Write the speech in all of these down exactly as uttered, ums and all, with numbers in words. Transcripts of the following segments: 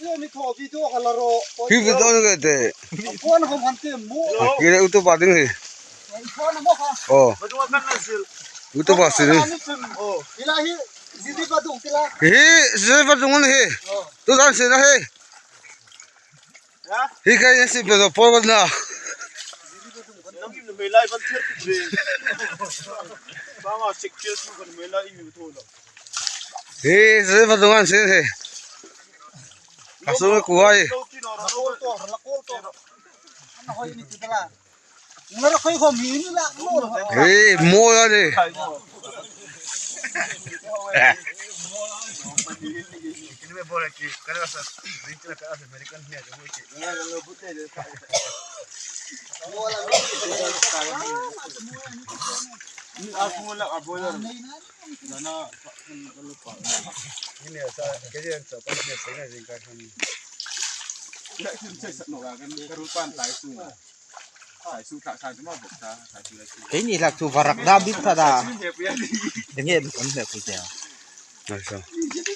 Hi video ni ka te. Phone khom han te mu. Ki le utu pa ding hi. Phone mo kha. Oh. Utu pa si ni. Hi la hi. Zidi pa dung kila. Hi, zidi pa dung ni hi. Tu dan si na hi. Hi ka yin si pe do po na. Nang im na me lai ban ther tu be. Ba ma sik tir tu kan me lai im tu lo. Hi, zidi pa dung an si hi. Ka su ku hai. Hey, mo ya de. Keini lak chu varak da bit ta da. Denge an le ku te. Ai so.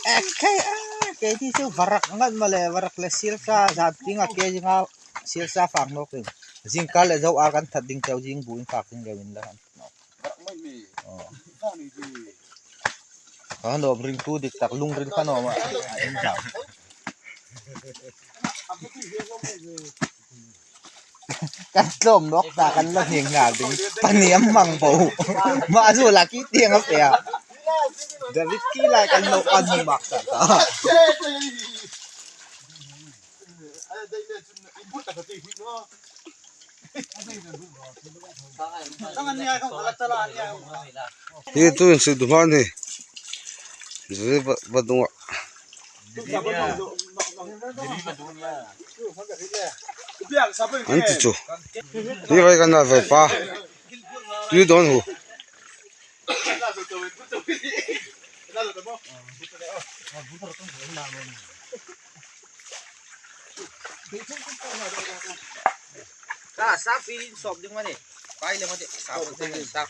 Eh, kei, ah, keini chu varak ngat ma le, varak le silsa za ting a ke jinga silsa fang nok in. Jingkal le zo a kan that ding cheu jing bu in fak ding le win la han. Oh. Ka nuom ring tu dik tak lungril ka nuom a. Kan tlawm nawk ta kan la hning nghal ding. Pahni am mang bo. Ma zu la ki tiang a pia. David ki lai kan lo kan hmu mak ta ta. Hi tu in si du man hi. Zui ba, ba dunga. An ti chu. Hi vai kan na vai pa. Tu don hu. Ka sa fi din sop ding mani. Pai le mani. Sa fi din sop.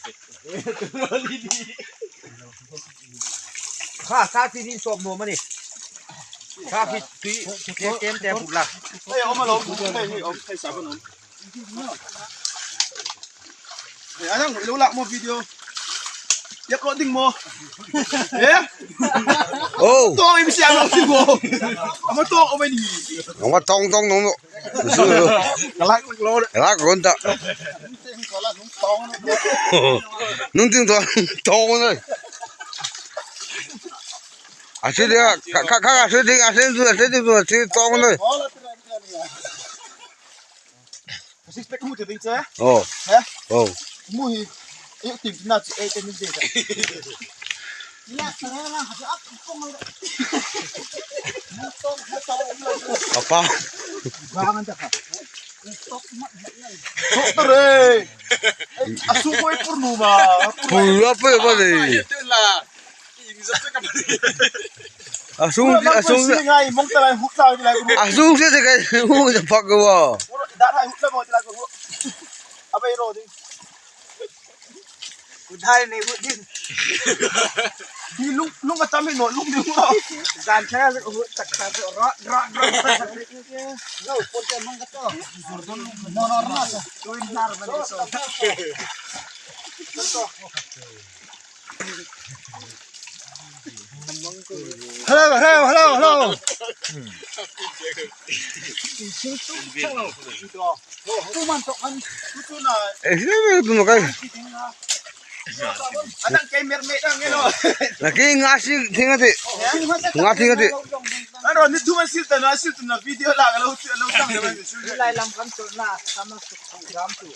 Ka sa fi din sop no mani. Sa fi tui tem tem bula. Ei, om lo, ei, ei, om, ei, sa ba no. Eh, anang lo lak mo video. Yap lo ding mo. Eh? Oh. Tong im siang lo ding mo. Ama tong o mani. Ama tong tong nong. Kalak lo. Kalak lo ta. Nung ting tong tong lo. Asi dia, ka, ka, ka, asi dia, asi dia, asi dia, asi tong lo. Six pack mu te ding che. Oh. He? Oh. Mu hi. Ei tim na chi ei te min de. Ya, sara la ha ap kong. Apa? Ba ngan ta ka. Tok re. Asu koi pur nu ma. Pur apa ba de? A sung, a sung, a sung se se kai, hu se phak ko wa. Hello, hello, hello, hello. Eh, sino ba ito na kayo? Anang kay mermaid ang ino. Lagi ngasi tingati. Ngasi tingati. Ano, ni tuman silta na, silta na video lang, alo, alo, tang naman. Lai lam kan tu na, sama sa program tu.